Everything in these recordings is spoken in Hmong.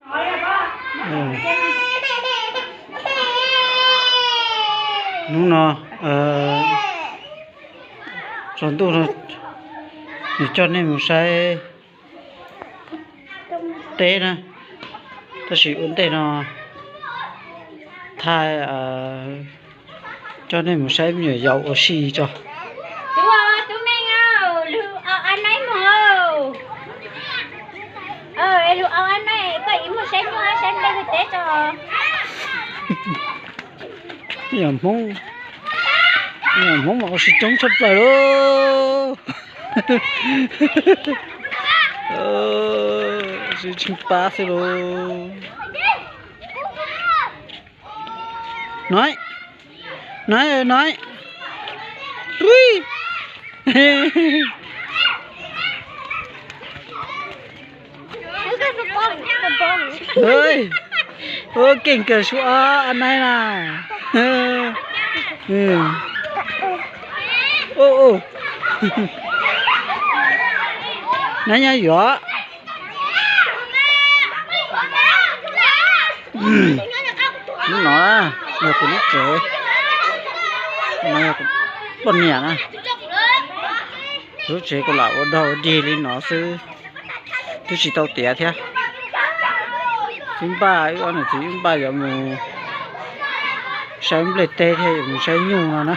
Hnub no tsaus ntuj no nws coj nej mus saib teb na, tab sis ua ntej no thaij coj nej mus saib me nyuam yaus ua si tso. Tub, tub Meej, lug au a naib mog. Lug au a naib, koj ib muag saib nyuj saib nplej lug teb tso. Me nyuam Hmoob, me nyuam Hmoob mas ua si coob tshaj plaws lauj. Ua si tsheej pab xwb lauj. Nói, nói, nói. Ui. Ui. Ua keej kawg suav a nai na. Ua, ua. Nai nyob yuav. Lub no yog kuv lub tsev, no yog kuv poj niam na. Lub tsev kuv lam ua dog ua dig li no xwb, twb tsis tau tiav thiab. Twb npaj wb ob niam txiv wb npaj yuav mus saib nplej teb thiab yuav mus saib nyuj no na.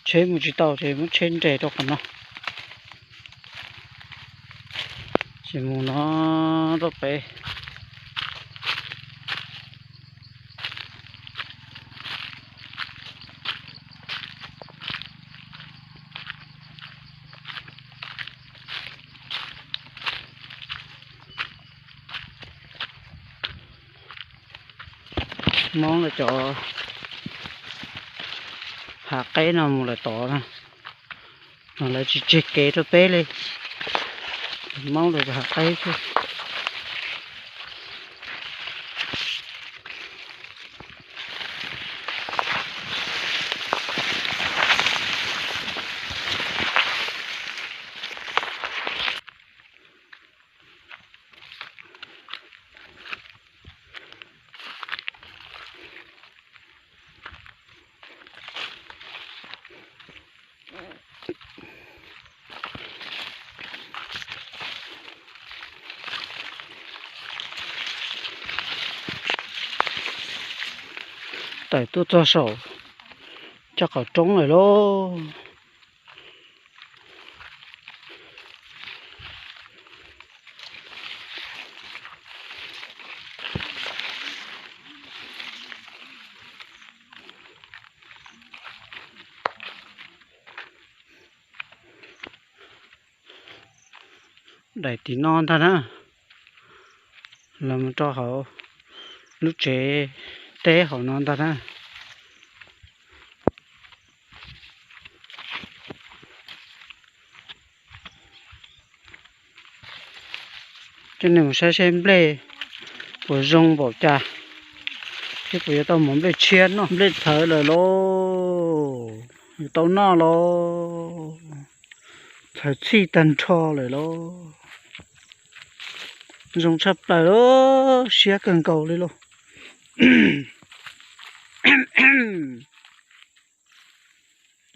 Tsheb mus tsis tau ces muab tsheb nres rau qhov no, ces mus no rau pem. Hmoob lawv cov hav qeb no mus lawm tod na, mas lawv tsis tseg kev rau peb li. Hmoob lawv hav qeb xwb. Tawm tuaj txog saum caj qhov roob lawm lauj. Daim tim no ntag na, los mus rau hauv lub tsev teb hauv no ntag na. Coj nej mus saib seb nplej puas zoo npaum cas, thiab puas yuav tau mov nplej tshiab noj. Nplej txhawv lawm lauj, yuav tau noj lauj, txhawv txhij tag nrho lawm lauj. Zoo tshaj plaws lauj, siab kawg nkaus li lauj.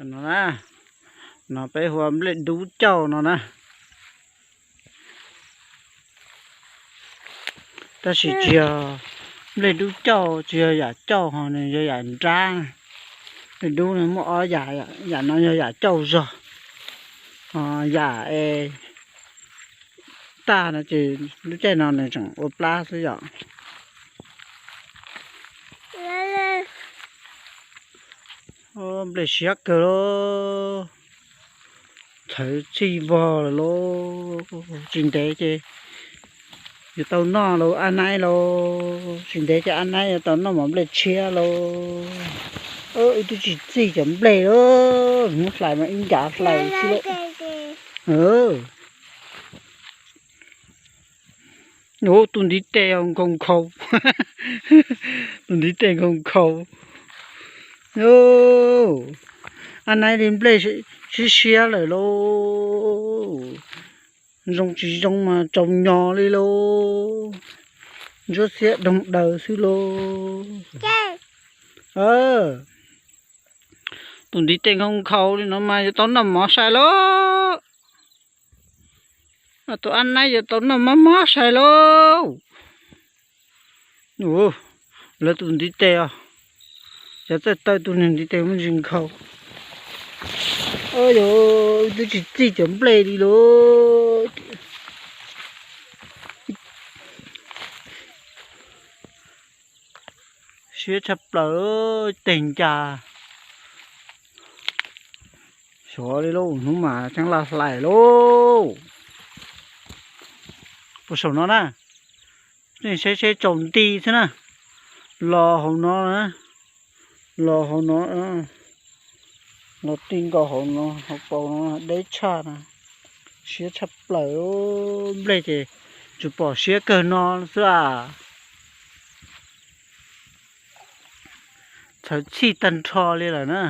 No na, no peb hu ua nplej dub cauj no na. Tab sis tsis yog, nplej dub cauj tsis yog yam cauj ho nws yog yam nrab. Nplej dub nws muaj ob yam, yam no yog yam cauj zog, ho yam es tag no ces lub caij no nws tseem ua plab xwb yom. Nplej siab kawg lauj, txhawv txhij vog lawm lauj. Tsis ntev ces yuav tau noj lauj ab naib lauj, tsis ntev ces ab naib yuav tau noj mov nplej tshiab lauj. Wb twb tsis txij cov nplej lauj, hnub hlais mas ib ncav hlais xwb lauj. Tus ntiv tes nkhaus nkhaus, tus ntiv tes nkhaus nkhaus. Ab naib li nplej siab siab lawm lauj. Zoo tsis zoo mas tsaus nyo li lauj. Ntsuab xiab doog daws xwb lauj. Tus ntiv tes nkhaus nkhaus li no mas yuav tau noj mov sai lauj. Tus ab naib yuav tau noj mov mov sai lauj. Lawv tus ntiv tes os, cov txawj taw tus niag ntiv tes muaj ntsis nkhaus. Yog twb tsis txij cov nplej li lauj. Siab tshaj plaws, teg ncas xyov li lauj, hnub mas tseeb laj hlais lauj. Puas saum no na, nej saib seb tsaus nti xwb na. Los hauv no na, los hauv no, los ti nkaus hauv no, hauv paus no deb tshaj na. Siab tshaj plaws, nplej ces tsuas pom siab kawg no xwb a. Txhawv txhij tag nrho li lawm na.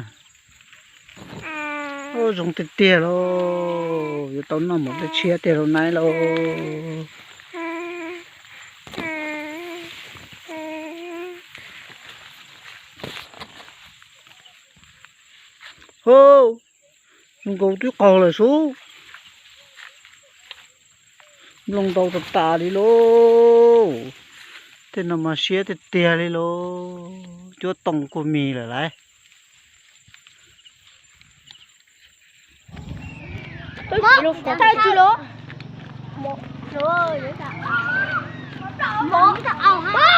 Zoo tiag tiag lauj, yuav tau noj mov nplej tshiab tiag lauj naib lauj. Hub, zoo nkaus twb qaug lawm sub. Nplooj ntau tas tas li lauj. Tej no mas siab tiag tiag li lauj, cuab toom kua mis lawm lauj. Tau tsis los? Mov, mov, mov, mov.